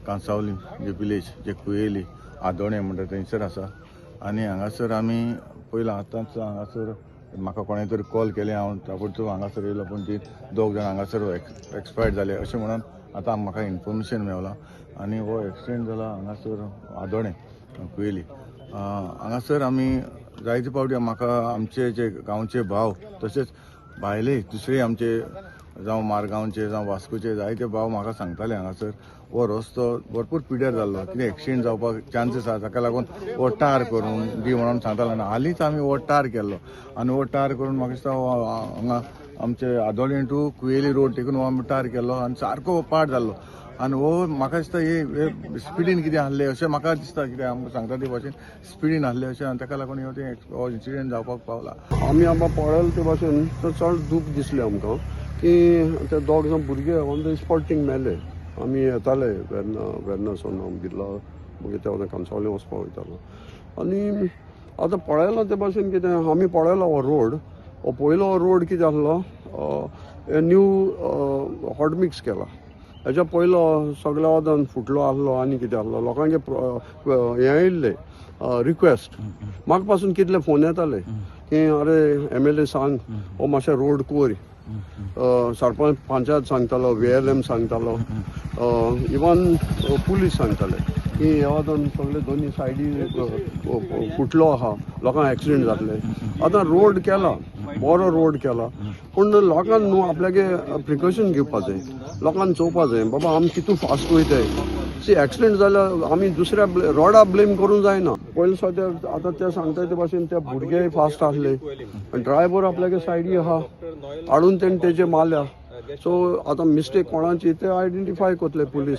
कांसावली जे village जे कुयेली आदोणे म्हणटा थंयसर आसा. आनी हांगासर आमी पयलीं आतांच हांगासर म्हाका कोणें तरी कॉल केलें, हांव ताबडतोब हांगासर येयलो, पूण ती दोग जाण हांगासर एक्सपायर्ड जाले अशें म्हणून आतां म्हाका इन्फॉर्मेशन मेवलां. आनी हो एक्सिडेंट जाला हांगासर आदोणे कुयेली. हांगासर आमी जायते फावटी म्हाका आमचे जे गांवचे भाव तशेंच भायले दुसरे आमचे जावं मारगांवचे जावं वास्कोचे जायते भाव म्हाका सांगताले, हांगासर हो रस्तो भरपूर पिड्यार जाल्लो, कितें एक्सिडेंट जावपाक चान्सीस आसा, ताका लागून हो टार करून दी म्हणून सांगताले. आनी हालींच आमी हो टार केल्लो आनी हो टार करून म्हाका दिसता हो हांगा आमचे आदोळें टू कुयेली रोड टेकून हो आमी टार केल्लो आनी सारको पाड जाल्लो. आनी हो म्हाका दिसता हे स्पिडीन कितें आहले अशें म्हाका दिसता, कितें आमकां सांगता ते भाशेन स्पिडीन आहले अशें, आनी ताका लागून ते हो इन्सिडंट जावपाक पावला. आमी आमकां पळयलें ते भाशेन तर चड दूख दिसलें आमकां की ते दोग जाण भुरगे ऑन the spot thing मेले. आमी येताले वेर्ना, वेर्ना सावन हांव बिर्ला, मागीर त्या वयल्यान कांसावले वचपाक वयतालो. आनी आतां पळयलां ते भाशेन कितें आमी पळयलो हो रोड, हो पयलो रोड कितें आसलो, न्यू हॉटमिक्स केला. हेच्या पयलो सगल्या वतान फुटलो आसलो आनी कितें आसलो, लोकांचे हें आयिल्लें रिक्वेस्ट, म्हाका पासून कितले फोन येताले की अरे एमएलए सांग हो मातशें रोड कोर. सरपंच पंचायत सांगतालो, व्हीएलएम सांगतालो, इवन पुलीस सांगताले की ह्या वतान सगळे दोनी सायडी फुटलो आहा, लोकांक एक्सिडेंट जातले. आतां रोड केला, बरो रोड केला, पूण लोकांक न्हू आपल्यागे प्रिकॉशन घेवपा जाय, लोकांक चोवपा जाय बाबा आमी कितू फास्ट वयताय. सी, एक्सिडेंट जाल्यार आमी दुसऱ्या रोडा ब्लेम करूंक जायना. पयलीं सद्या आतां ते सांगता ते भाशेन ते भुरगे फास्ट आसले आनी ड्रायव्हर आपल्यागे सायडी आहा हाडून तेणें तेजे मारल्या. सो आतां मिस्टेक कोणाची ते आयडेंटिफाय करतले पुलीस.